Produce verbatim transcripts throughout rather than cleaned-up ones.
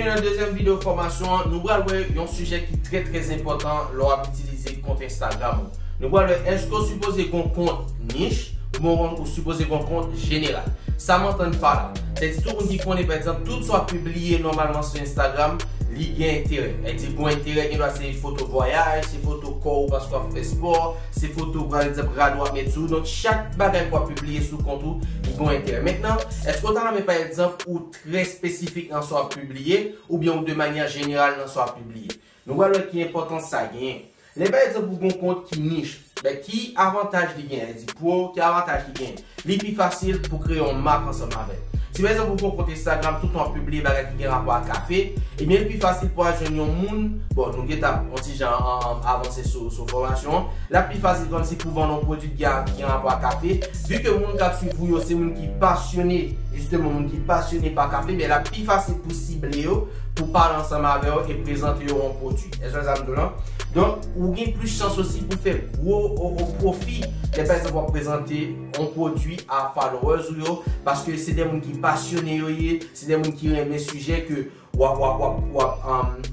Nan dezyèm videyo fòmasyon an, nou pral wè yon sijè ki trè, trè enpòtan lè w ap itilize kont Instagram ou. Nou pral wè, èske w sipoze gen yon kont nich oubyen ou sipoze gen yon kont jeneral? Sa m antann pa la, sètadi tout moun ki konnen, pa egzanp, tout sa w ap pibliye nòmalman sou Instagram, li gen enterè. Sètadi gen enterè, gen dwa se foto vwayaj, se foto kò w paske w ap fè spò, se foto, pa egzanp, rad w ap met sou ou. Donk, chak bagay ke w ap pibliye sou kont ou, li gen enterè. Mentnan, èske w ta renmen, pa egzanp, ou trè espesifik nan sa w ap pibliye, oubyen ou de manyè jeneral nan sa w ap pibliye? Nou pral wè ki enpòtans sa genyen. Lè pa egzanp ou gen yon kont ki nich, ben ki avantaj li genyen? Li di pou ou, ki avantaj li genyen? Li pi fasil pou kreye yon mak ansanm avè l. Si pa egzanp ou gen yon kont Instagram, tout tan w ap pibliye bagay ki gen rapò ak kafe, ebyen li pi fasil pou w al jwenn yon moun, bon, nou gentan yon ti jan an, an, avanse sou, sou fòmasyon an, l ap pi fasil kòmsi pou vann yon pwodui ki gen, ki gen rapò ak kafe, vi ke moun k ap swiv ou yo se moun ki pasyone, jisteman, moun ki pasyone pa kafe, ben l ap pi fasil pou sible yo, pou pale ansanm avè yo e prezante yo yon pwodui. Èske sa m di w lan? Donk, ou gen plis chans osi pou fè gwo o, o pwofi lè, pa egzanp, w ap prezante yon pwodui a followers ou yo, paske se de moun ki pasyone yo ye, se de moun ki renmen sijè ke w ap, w ap, w ap, w ap, um,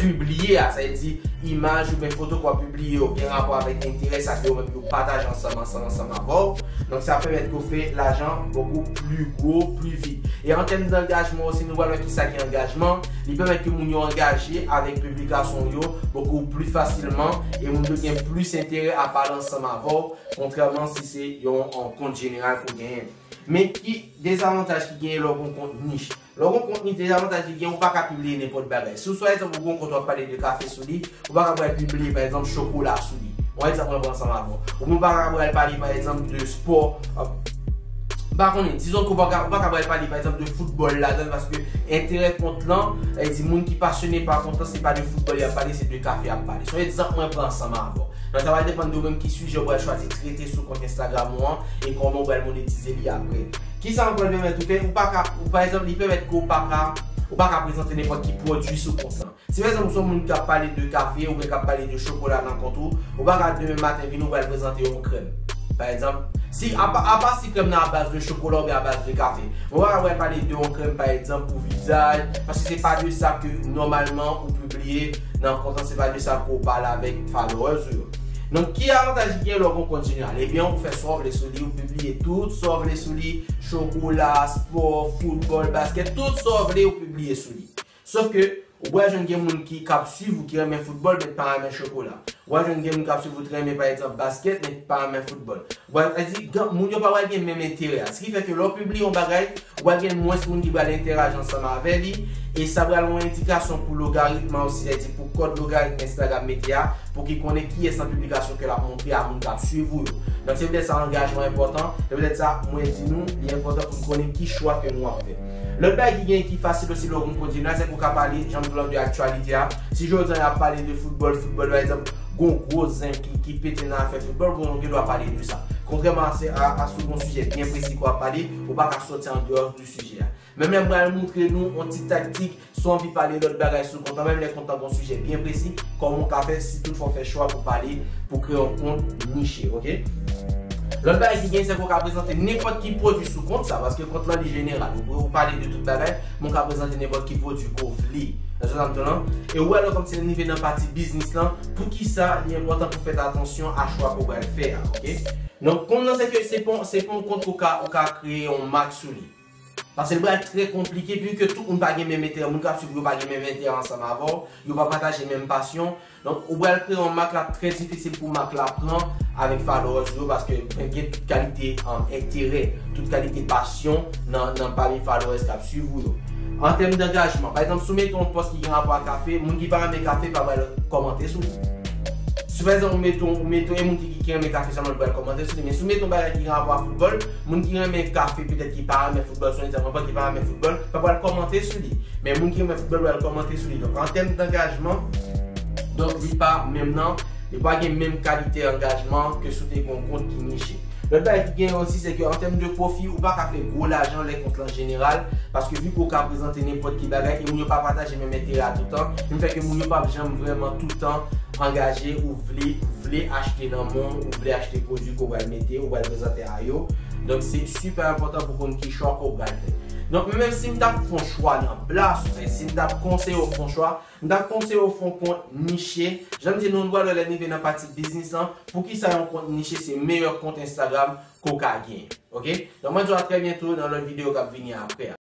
pibliye a. Sa vle di, imaj oubyen foto ke w ap pibliye yo gen rapò avèk enterè sa ke yo menm yo pataje ansanm, ansanm, ansanm avè w. Donk, sa pèmèt ke w fè lajan bokou pli gwo, pli vit. E an tèm dangajman osi, nou pral wè kisa ki angajman. Li pèmèt ke moun yo angaje avèk piblikasyon w yo bokou pli fasilman e moun yo gen plis enterè a pale ansanm avè w, kontrèman si se yon, yon kont jeneral ke w genyen. Men ki dezavantaj ki genyen lè w gen yon kont nich? Lè w gen yon kont nich, dezavantaj li gen, ou pa ka pibliye nenpòt bagay. Si w, pa egzanp, ou gen yon kont w ap pale de kafe sou li, ou pa ka pral pibliye, pa egzanp, chokola sou li. Yon egzanp mwen pran ansanm avè w. Oubyen ou pa ka pral pale, pa egzanp, de spò. M pa konnen, dizon ke ou pa ka, ou pa ka pral pale, pa egzanp, de foutbòl ladan l, paske enterè kont lan, e di moun ki pasyone pa kont lan, se pa de foutbòl y ap pale, se de kafe y ap pale. Se yon egzanp mwen pran ansanm avè w. Donk, sa va depann de ou menm ki sijè ou pral chwazi trete sou kont Instagram ou an e kòman ou pral monetize li apre. Kisa ankò l pèmèt ou fè? Ou pa ka, ou, pa egzanp, li pèmèt ke ou pa ka, ou pa ka prezante nenpòt ki pwodui sou kont lan. Si pa egzanp, ou se yon moun k ap pale de kafe oubyen k ap pale de chokola nan kont ou, ou pa ka demen maten vini ou pral prezante yon krèm. Pa egzanp, si, apa, apa si krèm nan a baz de chokola oubyen a baz de kafe. Ou pa ka pral pale de yon krèm, pa egzanp, pou vizaj, paske se pa de sa ke nòmalman ou pibliye nan kont lan, se pa de sa ke ou pale avèk followers ou yo. Donk, ki avantaj ki gen lè w gen yon kont jeneral? Ebyen, ou fè sa w vle sou li, ou pibliye tout sa w vle sou li, chokola, spò, foutbòl, baskèt, tout sa w vle, ou pibliye sou li. Sof ke, ou pral jwenn gen moun ki, k ap swiv ou, ki renmen foutbòl, men pa renmen chokola. Ou pral jwenn gen moun k ap swiv ou, ki renmen, pa egzanp, baskèt, men pa renmen foutbòl. Ou pral, sa vle di, gen, moun yo pa pral gen menm enterè a. Se ki fè ke lè w pibliye yon bagay, ou pral gen mwens moun ki pral entèraji ansanm avè li, e sa pral yon endikasyon pou logaritm an osi, sètadi pou kòd logaritm Instagram mete a, pou ki konnen kiyès nan piblikasyon ke l ap montre a moun k ap swiv ou yo. Donk, se poutèt sa angajman enpòtan, se poutèt sa mwen di nou, li enpòtan pou n konnen ki chwa ke nou ap fè. Lòt bagay ki gen ki fasil osi lè w gen kont jeneral, se ke w ka pale, jan m di w lan, de aktyalite a. Si jodi a y ap pale de foutbòl, foutbòl, pa egzanp, gen yon gwo zen ki, ki pete nan afè foutbòl, bon, ou gen dwa pale de sa. Kontrèman a, se, a, a si w gen yon sijè byen presi ke w ap pale, ou pa ka sòti andeyò di sijè a. Men, men m pral montre nou yon ti taktik, si w anvi pale lòt bagay sou kont lan, menm lè kont lan gen yon sijè byen presi, kòman w ka fè si toutfwa w fè chwa pou pale, pou kreye yon kont niche, oke? Lòt bagay ki gen, se ke w ka prezante nenpòt ki pwodui sou kont sa, paske kont lan li jeneral. Ou, ou pale de tout bagay, men w ka prezante nenpòt ki pwodui ke w vle. Èske sa m di w lan? E ou wè lè kòmsi n rive nan pati biznis lan, poukisa li enpòtan pou w fè atansyon a chwa ke w pral fè a, oke? Donk, kont lan se ke se pa, se pa yon kont ke w ka, ou ka kreye yon mak sou li. Paske li pral trè konplike, pi ke tout moun pa gen menm enterè, moun k ap swiv ou yo pa gen menm enterè ansanm avè w, yo pa pataje menm pasyon. Donk, ou pral kreye yon mak, l ap trè difisil pou mak la pran avèk followers ou yo, paske gen tout kalite, um, enterè, tout kalite pasyon nan, nan pami followers k ap swiv ou yo. An tèm dangajman, pa egzanp, si w mete yon pòs ki gen rapò ak kafe, moun ki pa renmen kafe pa pral kòmante sou li. Si pa egzanp, ou mete yon, ou mete yon, e moun ki, ki, ki renmen kafe sèlman pral kòmante sou li, men si w mete yon bagay ki gen rapò ak foutbòl, moun ki renmen kafe, petèt ki pa renmen foutbòl, se yon egzanp ankò, ki pa renmen foutbòl, pa pral kòmante sou li. Men moun ki renmen foutbòl pral kòmante sou li. Donk, an tèm dangajman, donk, li pa menm nan, li pa gen menm kalite angajman ke si w te gen yon kont ki niche. Lòt bagay ki genyen osi, se ke an tèm de pwofi, ou pa ka fè gwo lajan lè kont lan jeneral, paske vi ke w ka prezante nenpòt ki bagay, e moun yo pa pataje menm enterè a toutan, menm fè ke moun yo p ap janm vrèman toutan angaje ou vle, vle achte nan men w, ou vle achte pwodui ke w pral mete, ou pral prezante a yo. Donk, se sipè enpòtan pou konn ki chwa ke w pral fè. Donk, mwen menm si m t ap fè yon chwa nan plas ou, si m t ap konseye w fè yon chwa, m t ap konseye w fè yon kont niche. Jan m di nou, nou pral wè lè n rive nan pati biznis lan, poukisa yon kont niche se meyè kont Instagram ke w ka genyen. Oke? Donk, mwen di w a trè byento nan lòt videyo k ap vini apre a.